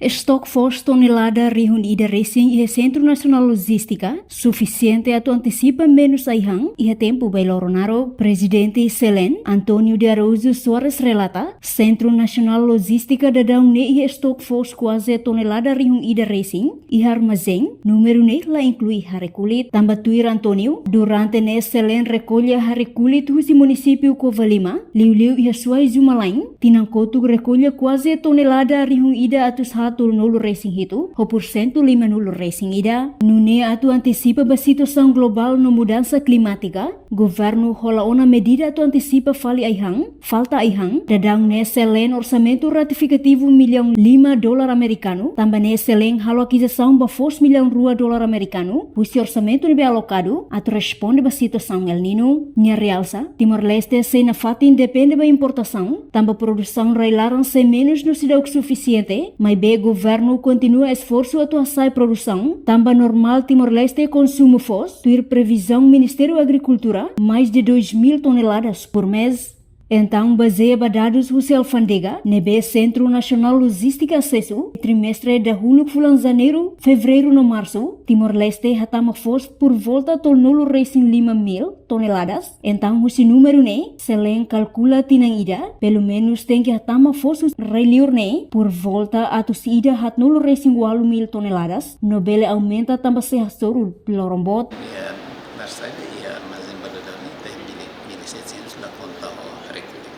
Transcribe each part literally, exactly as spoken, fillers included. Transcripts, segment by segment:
Estok foos tonelada rihun ida resin iha Sentru Nasionál Lojístika sufisiente atu antisipa menus ai-han iha tempu bailoro naruk. Prezidente SELEN, António de Araújo Soares, relata, Sentru Nasionál Lojístika daudaun ne'e iha estok foos kuaze tonelada rihun ida resin iha armazén, númeru ne'e la inklui hare kulit. Tanba tuir António, durante ne'e SELEN rekolla hare kulit husi munisípiu Covalima, liuliu iha Suai Zumalai, tinan kotuk rekolla kuaze tonelada rihun ida atus haat tolunulu resin hitu, ho porsentu limanulu resin ida. Nune'e atu antisipa ba situasaun globál no mudansa klimátika, governu hola ona medida atu antisipa fali ai-han, falta ai-han. Daudaun ne'e SELEN orsamentu ratifikativu millaun lima dolar amerikanu, tanba ne'e SELEN halo akizisaun ba foos millaun rua dolar amerikanu husi orsamentu ne'ebé alokadu atu responde ba situasaun El Niño. Nia realsa, Timor-Leste sei nafatin depende ba importasaun, tanba produsaun rai-laran sei menus no seidauk sufisiente, maibé governu kontinua esforsu atu hasa'e produsaun, tanba normál Timor-Leste konsumu foos, tuir previzaun Ministériu Agrikultura, mais de dois mil toneladas por mês. Entaun, bazeia ba dadus husi alfándega ne'ebé Sentru Nasionál Lojístika asesu, trimestre dahuluk fulan Janeiru, Fevereiru no Marsu, Timor-Leste hatama foos por volta tolunulu resin lima mil toneladas. Entaun, husi númeru ne'e, SELEN kalkula tinan ida, pelumenus tenke hatama foos husi rai-liur ne'e por volta atus ida haatnulu resin ualu mil toneladas, no bele aumenta tanba sei hasoru loron boot. Iha Narsai, iha armazén ba daudaun ne'e, iha mil, mil e setecentos la konta ho hare kulit,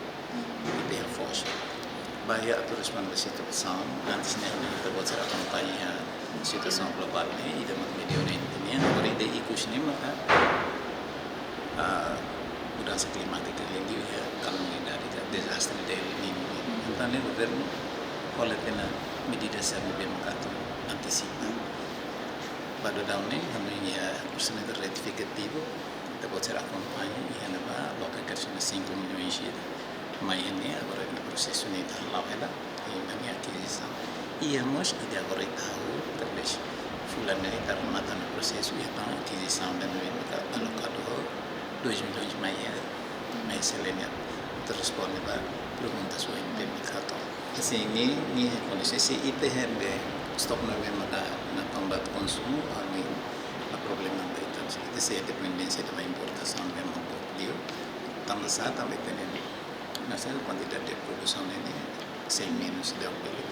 iha foos. Ba iha atu responde situasaun, antes ne'e, ita-boot sira akompaña situasaun globál ne'e, ida mak mediu ne'e, ita-nia, agora ida ikus ne'e maka, ah, mudansa klimátika, liuliu iha kalamidade, iha dezastre de El Niño. Entaun, ne'e governu hola tiha ona medida sira ne'ebé maka atu antisipa. Ba daudaun ne'e, ami iha orsamentu retifikativu, ita-boot sira akompaña, iha ne'ebá aloka kresima cinco milhões ida. Mai iha ne'e, agora iha prosesu ne'e ita hala'o hela, iha ne'e akizisaun. Iha mós ida agora ita halo, talvés fulan ne'e ita remata ona prosesu, iha tan akizisaun ida ne'ebé maka alokadu ho dois milhões mai iha, mai iha SELEN atu responde ba pergunta sira ne'ebé maka to'o. Asin, ne'e, ne'e rekoñese se ita iha ne'ebé estok ne'ebé maka natoon ba konsumu, ami la problema ba ita, se ita sei dependénsia ba importasaun ne'ebé maka liu. Tanba sá, tanba ita-nia, nasionál, kuantidade de produsaun ne'e, ne'e sei menus, seidauk bele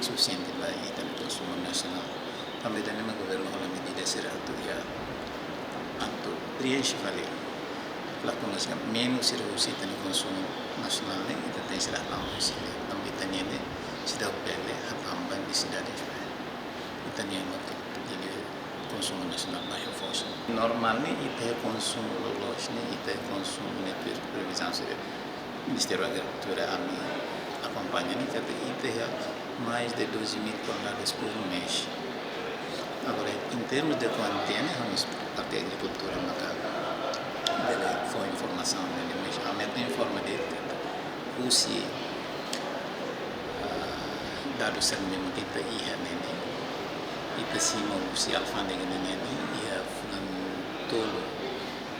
sufisiente ba ita-nia konsumu nasionál. Tanba ida-ne'e mak governu hola medida sira atu iha atu preenxe fali lakuna sira menus sira husi ita-nia konsumu nasionál ne'e, ita tenke sira hatama husi ne'e. Tanba ita-nia ne'e seidauk bele hatama ba nesesidade sira. Ita-nia moto, jadi konsumu nasionál baixo foos. Normál ne'e ita konsumu loloos ne'e, ita konsumu ne'e tuir previzaun sira Ministériu Agrikultura, ami akompaña ne'e katak ita iha mais de doze mil toneladas por mês. Agora, em termos de kuantia ne'e, ami parte agrikultura maka bele fó informasaun ne'e, mas ami atu informa de'it katak husi, ah, dadus sira ne'ebé maka ita iha ne'e, ne'e ita simu husi alfándega ne'e, ne'e iha fulan tolu,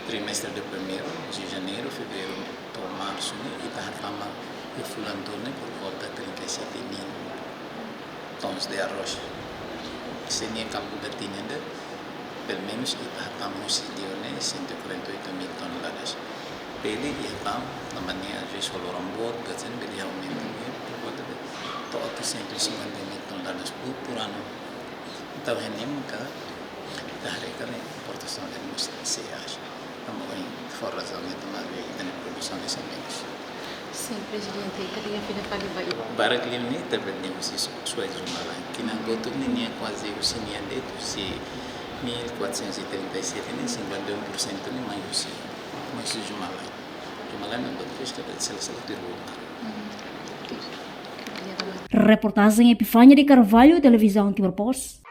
trimestre de primeiru, husi Janeiru, Fevereiru to'o Marsu ne'e, ita hatama iha fulan tolu ne'e por volta trinta e sete mil tons de arroz. Se nia kalkula tinan ida, pelumenus ita hatama husi ida-ne'e cento e quarenta e oito mil toneladas. Bele iha tan, tanba nia às vezes ho loron boot, gasen bele aumenta, ne'e por volta de to'o oitocentos e cinquenta mil toneladas por, por ano. Entaun, iha ne'e maka ita haree katak importasaun ne'e mós sei aumenta. Tanba ohin, fó razaun ne'e tanba ita-nia produsaun ne'e sei menus. Sin, Prezidente, ita liga fila fali ba ita. Barak liu ne'e ita bele dehan husi Su-, Suai Zumalai. Tinan kotuk ne'e nia kuaze husi nia de'it, husi mil quatrocentos e trinta e sete ne'e, cinquenta e um por cento ne'e mai husi, mai husi Zumalai. Zumalai ne'e buat festa de sela-sela de rua. Reportajen Epifania de Carvalho, Televizaun Timor Post.